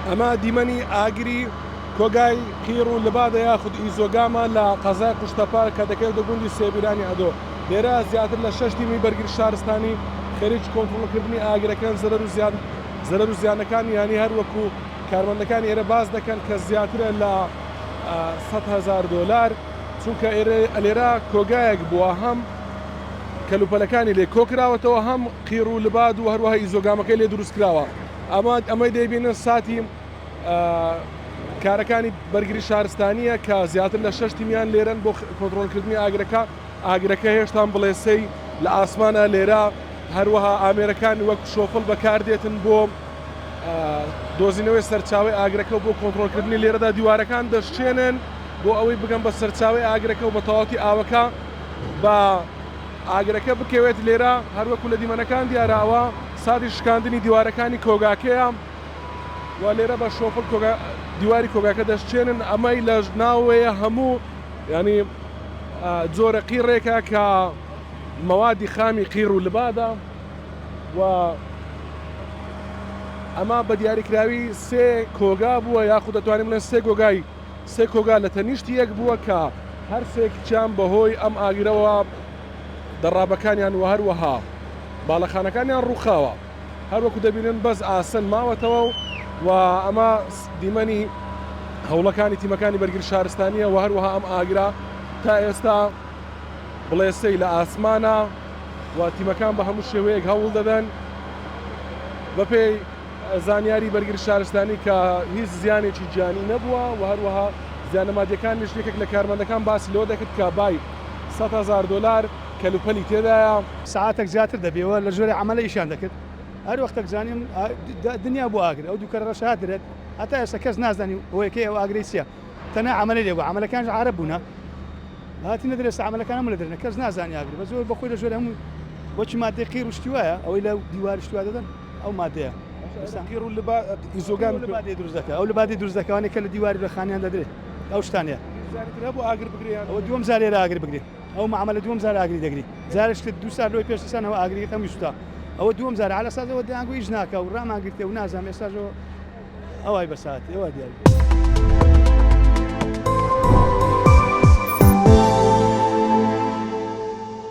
ئەمە دیمەنی ئاگری کۆگای قیڕ و لبادە یاخود ئیزۆگامە لە قەزای قوشتەپە کە دەکەوێتە گوندی سێبیرانی عەدۆ. لێرە زیاتر لە شەش تیمی بەرگری شارستانی خەریکی کۆنتڕۆڵکردنی ئاگرەکەن، زەرەر و زیان زەرەر و زیانەکان یانی هەر وەکو کارمەندەکانی ئێرە باس دەکەن کە زیاترە لە 100,000 دۆلار چونکە ئێرە لێرە کۆگایەک بووە هەم کەلوپەلەکانی لێ کۆکراوەتەوە هەم قیڕ و لباد و هەروەها ئیزۆگامەکەی لێ دروست کراوە. ئەمە ئەمەی دەیبینن ساتی کارەکانی بەرگری شارستانیە کە زیاتر لە شەش تیمیان لێرەن بۆ کۆنترۆڵکردنی ئاگرەکە ئاگرەکە هێشتان بڵێسەی لە ئاسمانە لێرە هەروەها ئامێرەکان وەک شۆفڵ بەکاردێتن بۆ دۆزینەوەی سەرچاوی ئاگرەکە و بۆ کۆنترۆڵکردنی لێرەدا دیوارەکان دەشچێنن بۆ ئەوەی بگەن بە سەرچاوی ئاگرەکە و بە تەواوەتی ئاوەکە بە ئاگرەکە بکەوێت لێرە هەروەکو لە دیمەنەکان دیارە ئەوە ساتی شکاندنی دیوارەکانی کۆگاکەیە و لێرە بە شۆفڵ کۆگا دیواری کۆگاکە دەشچێنن ئەمەی لە ناوەیە هەموو ینی جۆرە قیڕێکە کە مەوادی خامی قیڕ و لبادە و ئەمە بە دیاریکراوی سێ کۆگا بووە یاخود دەتوانین بڵێن سێ گۆگای سێ کۆگا لە تەنیشتی یەک بووە کە هەر سێکیان بەهۆی ئەم ئاگرەوە دەڕابەکانیان و هەروەها باڵەخانەکانیان ڕووخاوە. هەروەکو دەبینن بەس ئاسن ماوەتەوە و ئەمە دیمەنی هەوڵەکانی تیمەکانی بەرگری شارستانیە و هەروەها ئەم ئاگرە تا ئێستا بڵێسەی لە ئاسمانە و تیمەکان بە هەموو شێوەیەک هەوڵ دەدەن بەپێی زانیاری بەرگری شارستانی کە هیچ زیانێکی گیانی نەبووە و هەروەها زیانە مادیەکانیش یەکێک لە کارمەندەکان باسی لەوە دەکرد کە بای 100,000 دۆلار کەلوپەلی تێدایە. سەعاتەک زیاتر دەبیەوە لە ژۆرێ عەمەلە ئیشیان دەکرد هەر وەختەک زانیم دنیا بوو ئاگر ئەو دوو کەرە ڕەشە هات درێت هەتا ئێستا کەس نازانی هۆیەکەی ئەو ئاگرەی چیە تەنها عەمەلەی لێ بوو عەمەلەکانش عارەب بوونە هاتینە درێ ئێستا عەمەلەکان هەموو لە درێنە کەس نازانی ئاگر بە زۆر بەخۆی لە ژۆرێ هەموو وەکی مادەی قیر و شتی وایە ئەوەی لە دیوار شتی وا دەدەن ئەو مادەیە قیر و لبا ئیزۆگام لبادی دروست دەکا ئەو لبادی دروست دەکەوانێک کە لە دیواری لە خانیان دەدرێت ئەو شتانەیە هەبوو ئاگر بگرێ ئەوە دووەم جار لێرە ئاگر بگرێ ئەو معاملە دووەم جار ئاگری دەگری جارێک شتت دوو سار لۆی پێش دیسانەوە ئاگری هەمووی سوتا ئەوە دووەم جار عەلە سازەوە دەیانگو ئیش ناکا و ڕامان گرتێ و نازانم ئێستاش ئەوای بەسات ئێوە دیاری.